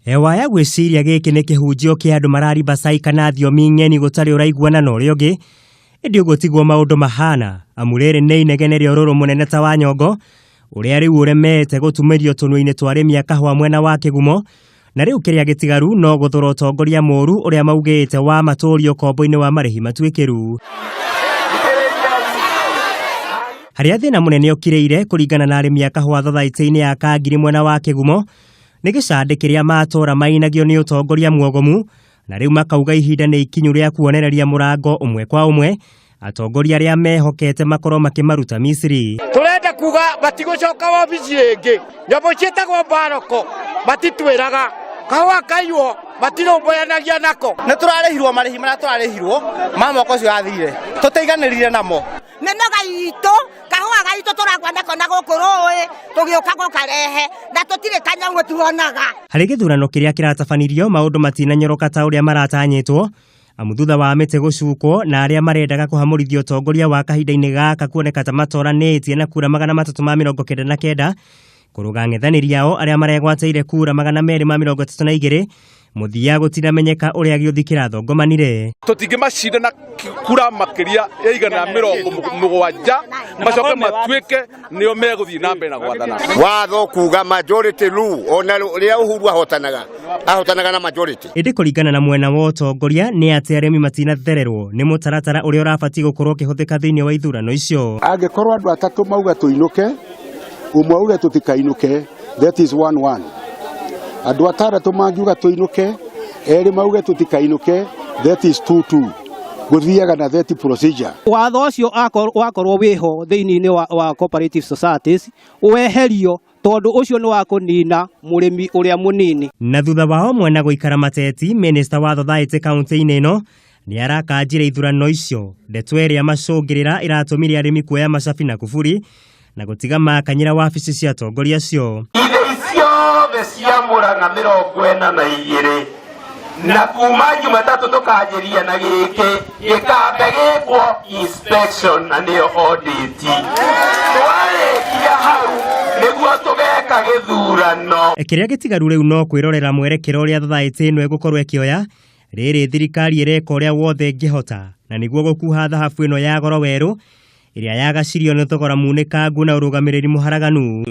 Hewa ya gwĩciria gĩkĩ nĩ kĩhunjio kĩa andũ mararibacai kana thiomi ng'eni gũtarĩ ũraiguana na ũrĩa ũngĩ, ĩndĩ ũguo tiguo maũndũ mahana, amu rĩrĩ nĩ inegene rĩa ũrũrũ mũnene ta wa nyongo ũrĩa rĩu ũremete gũtumĩrio tũnua-inĩ twa arĩmi a kahũa mwena wa Kĩgumo, na rĩu kĩrĩa gĩtigaru no gũthũra ũtongoria mũru ũrĩa maugĩte wa matũrio ũkombo-inĩ wa marĩhi matuĩkĩru. Harĩa thĩna mũnene ũkirĩire kũringana na arĩmi a kahũa thothaitĩ-inĩ ya Kangiri mwena wa Kĩgumo nĩ gĩcandĩ kĩrĩa matũra mainagio nĩ ũtongoria muogomu, na rĩu makauga ihinda nĩ ikinyu rĩa kuonereria mũrango ũmwe kwa ũmwe atongoria arĩa mehokete makorwo makĩmaruta Misiri. Tũrenda kuga matigũcoka wabici rĩngĩ, nyamũ ciĩtagwo mbaroko matitwĩraga, kahũa kaiywo matirũmbũyanagia nako. Nĩ tũrarĩhirwo marĩhi marĩa tũrarĩhirwo ma mwaka ũcio wathirire, tũtiaiganĩrire namo. Mĩnoga itũ, kahũa gaitũ tũragwa nako na gũkũ rũĩ tũgĩũka gũkarehe na tũtirĩ kanyamũ tuonaga. Harĩ gĩthurano kĩrĩa kĩratabanirio maũndũ matinanyoroka ta ũrĩa maratanyĩtwo, amu thutha wa mĩtĩ gũcukwo na arĩa marendaga kũhamũrithia ũtongoria wa kahinda-inĩ gaka kuoneka ta matoranĩtie na kura 399 kũrũga ang'ethanĩri ao arĩa maregwatĩire kura 232, mũthia gũtinamenyeka ũrĩa gĩũthi kĩrathongomanire. Tũtingĩmacinda na kura makĩria ya 170 macoke matuĩke nĩo megũthiĩ na mbere na gwathana. Watho kuga majority rule, ona rĩrĩa Uhuru ahotanaga, ahotanaga na majority. Ĩndĩ kũringana na mwena wa ũtongoria nĩ atĩ arĩmi matinathererwo nĩ mũtaratara ũrĩa ũrabatiĩ gũkorwo ũkĩhũthĩka thĩinĩ wa ithurano icio. Angĩkorwo andũ atatũ mauga tũinũke, ũmwe auge tũtikainũke, that is 1-1. Andũ atandatũ mangiuga tũinũke, erĩ mauge tũtikainũke, that is 2-2. Gũthiaga na that procedure. Watho ũcio wakorwo wĩho thĩinĩ wa cooperative societies weherio, tondũ ũcio nĩ wa kũnina mũrĩmi ũrĩa mũnini. Na thutha wao mwena gũikara mateti, minista wa thothaitĩ kaunti-inĩ ĩno nĩ arakanjire ithurano icio, ndeto ĩrĩa macũngĩrĩra ĩratũmire arĩmi kuoya macabi na kuburi na gũtiga makanyĩra wabici cia atongoria acio. Ithĩi ciothe cia Murang'a 42 na kuma Jumatatũ tũkanjĩria na gĩkĩ gĩkambe gĩkwo inspection na nĩyo audit. Twarĩkia hau nĩguo tũgeka gĩthurano. Kĩrĩa gĩtigaru rĩu no kwĩrorera mwerekera ũrĩa thothaitĩ ĩno ĩgũkorwo ĩkĩoya, rĩrĩ thirikari ĩreka ũrĩa wothe ĩngĩhota na nĩguo gũkuha thahabu ĩno ya goro werũ ĩrĩa yagacirio nĩ thogora munĩkangu na ũrũgamĩrĩri mũharaganu.